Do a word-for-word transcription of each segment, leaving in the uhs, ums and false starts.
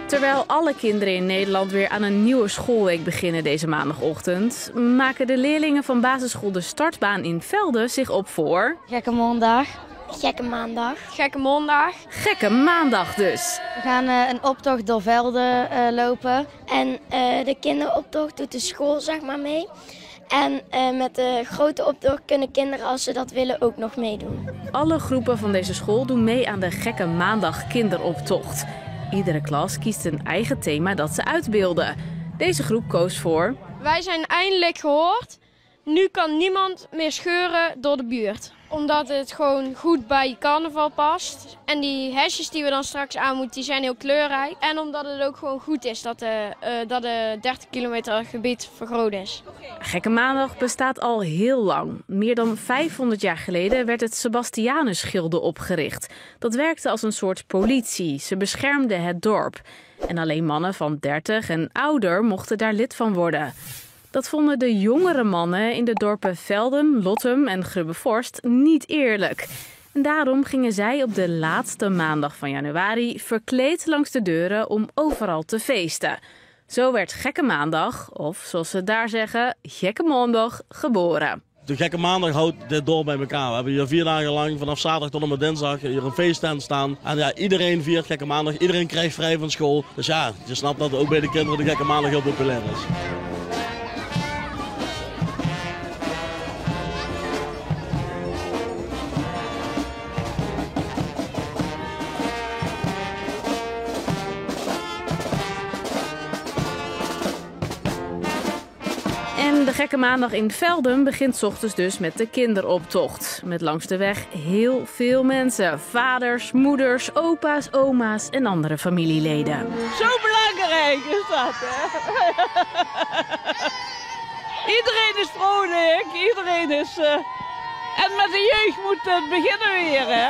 Terwijl alle kinderen in Nederland weer aan een nieuwe schoolweek beginnen deze maandagochtend, maken de leerlingen van basisschool De Startbaan in Velden zich op voor Gekke Maandag. Gekke Maandag. Gekke Maandag. Gekke Maandag dus. We gaan eh, een optocht door Velden eh, lopen. En eh, de kinderoptocht doet de school, zeg maar, mee. En eh, met de grote optocht kunnen kinderen, als ze dat willen, ook nog meedoen. Alle groepen van deze school doen mee aan de Gekke Maandag kinderoptocht. Iedere klas kiest een eigen thema dat ze uitbeelden. Deze groep koos voor: Wij zijn eindelijk gehoord. Nu kan niemand meer scheuren door de buurt. Omdat het gewoon goed bij carnaval past. En die hesjes die we dan straks aan moeten, die zijn heel kleurrijk. En omdat het ook gewoon goed is dat de, eh, dat de dertig kilometer gebied vergroot is. Gekke Maandag bestaat al heel lang. Meer dan vijfhonderd jaar geleden werd het Sebastianusgilde opgericht. Dat werkte als een soort politie. Ze beschermde het dorp. En alleen mannen van dertig en ouder mochten daar lid van worden. Dat vonden de jongere mannen in de dorpen Velden, Lottum en Grubbevorst niet eerlijk. En daarom gingen zij op de laatste maandag van januari verkleed langs de deuren om overal te feesten. Zo werd Gekke Maandag, of zoals ze daar zeggen, Gekke Maandag, geboren. De Gekke Maandag houdt dit dorp bij elkaar. We hebben hier vier dagen lang, vanaf zaterdag tot en met dinsdag, hier een feesttent staan. En ja, iedereen viert Gekke Maandag, iedereen krijgt vrij van school. Dus ja, je snapt dat ook bij de kinderen de Gekke Maandag heel populair is. En de Gekke Maandag in Velden begint 's ochtends dus met de kinderoptocht. Met langs de weg heel veel mensen. Vaders, moeders, opa's, oma's en andere familieleden. Zo belangrijk is dat, hè? Iedereen is vrolijk, iedereen is... eh, en met de jeugd moet het beginnen weer, hè?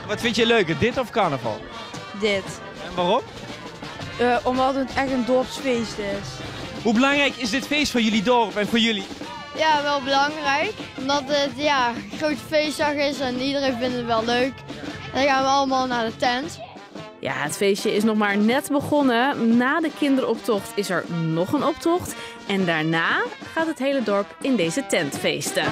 Wat vind je leuker, dit of carnaval? Dit. En waarom? Eh, omdat het echt een dorpsfeest is. Hoe belangrijk is dit feest voor jullie dorp en voor jullie? Ja, wel belangrijk. Omdat het, ja, een grote feestdag is en iedereen vindt het wel leuk. En dan gaan we allemaal naar de tent. Ja, het feestje is nog maar net begonnen. Na de kinderoptocht is er nog een optocht. En daarna gaat het hele dorp in deze tent feesten.